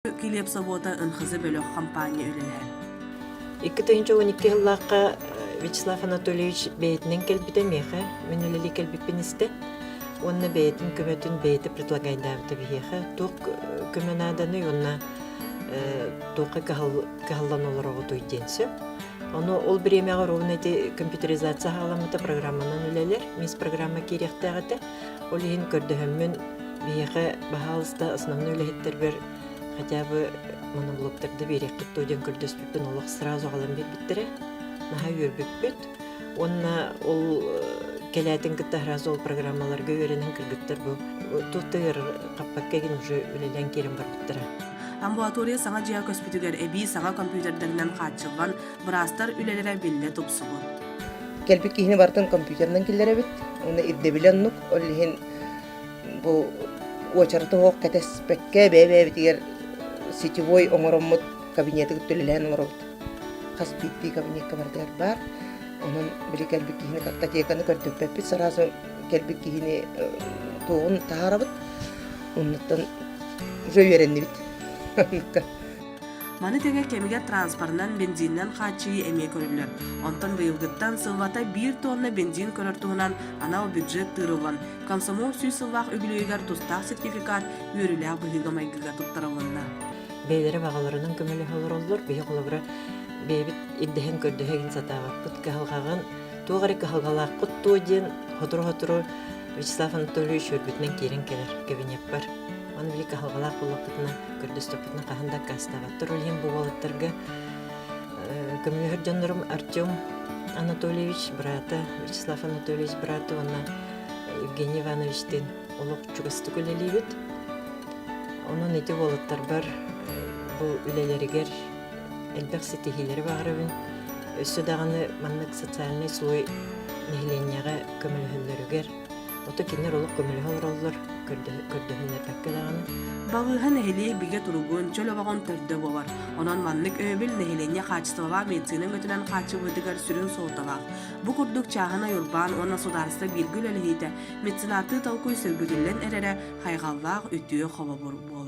Килиэп собуота НХЗ бөлөх хампаанньа үлэлэһэр. 2012 сыллаахха Вячеслав Анатольевич бэйэтинэн кэлбитэ миэхэ, мин үлэлии кэлбиппин истэ. Уонна бэйэтин көмөтүн бэйэтэ предлагайдаабыта биһиэхэ. Туох көмө нааданый уонна туохха кыһаллан олороҕутуй диэн сөп. Ону ол бириэмэҕэ ровно ити компьютеризация саҕаламмыта программанан үлэлэр, мисс программа киириэхтээх этэ. Ол иһин көрдөһөммүн биһиэхэ баһаалыста основной үлэһиттэрбэр хотя бы моноблоктарда биэриэххит дуо диэн көрдөспүппүн олох сразу аҕалан биэрбиттэрэ. Наһаа үөрбүппүт. Уонна ол кэлээтин кытта сразу ол программаларга үөрэнэн кыргыттар бу туох да ыарырҕаппакка игин уже үлэлээн киирэн барбыттара. Амбулатория саҥа дьиэҕэ көспүтүгэр эбии саҥа компьютердарынан хааччыллан, быраастар үлэлэрэ биллэ тупсубут. Кэлбит киһини барытын компьютерынан киллэрэбит. Уонна ирдэбилэ оннук. Ол иһин бу уочараты оһох кэтэспэккэ бэйэ-бэйэбитигэр сетевой оҥороммут кабинеты кытта үлэлээн оҥоробут. Хас биирдии кабинекка барытыгар баар. Онон били кэлбит киһини картотеканы көрдөппөппүт, сразу кэлбит киһини туоҕун таһаарабыт. Оннуттан уже үөрэннибит. Маны тэҥэ кэмигэр транспорынан, бензининэн хааччыйыы эмиэ көрүллэр. Онтон быйылгыттан сыллата биир тонна бензин көрөр туһунан анал бюджет тыырыллан, комсомол сүүс сыллаах үбүлүөйүгэр тустаах сертификат үөрүүлээх быһыыга-майгыга туттарылынна. Бэйэлэрэ баҕаларынан көмөлөһө олороллор. Биһи холобура бэйэбит ирдэһэн көрдөһө игин сатаабаппыт. Кыһалҕаҕын туох эрэ кыһалҕалааххыт дуо диэн сотору-сотору Вячеслав Анатольевич үөрбүтүнэн киирэн кэлэр кабинеппар. Аны били кыһалҕалаах буоллахпытына, көрдөстөхпүтүнэ хаһан да аккаастаабаттар. Ол иһин бу уолаттарга көмөлөһөр дьоннорум Артем Анатольевич быраата, Вячеслав Анатольевич быраата уонна Евгений Ивановичтыын олох чугастык үлэлиибит. Онон ити уолаттарбар бу үлэлэригэр элбэх ситиһиилэри баҕарабын. Өссө даҕаны маннык социальнай слой нэһилиэнньэҕэ көмөлөһөллөрүгэр Ото кинилэр олох көмөлөһө олороллор, көрдөһүннэрбэккэ даҕаны. Балыыһа нэһилиэк бигэ туругун, чөл олоҕун төрдө буолар. Онон маннык өйөбүл нэһилиэнньэ хаачыстыбалаах медицина өҥөтүнэн хааччыллыытыгар сүрүн суолталаах. Бу курдук чааһынай урбаан уонна судаарыстыба бииргэ үлэлэһиитэ меценаттыы толкуй сөргүтүллэн эрэрэ хайҕаллаах үтүө холобур буолар.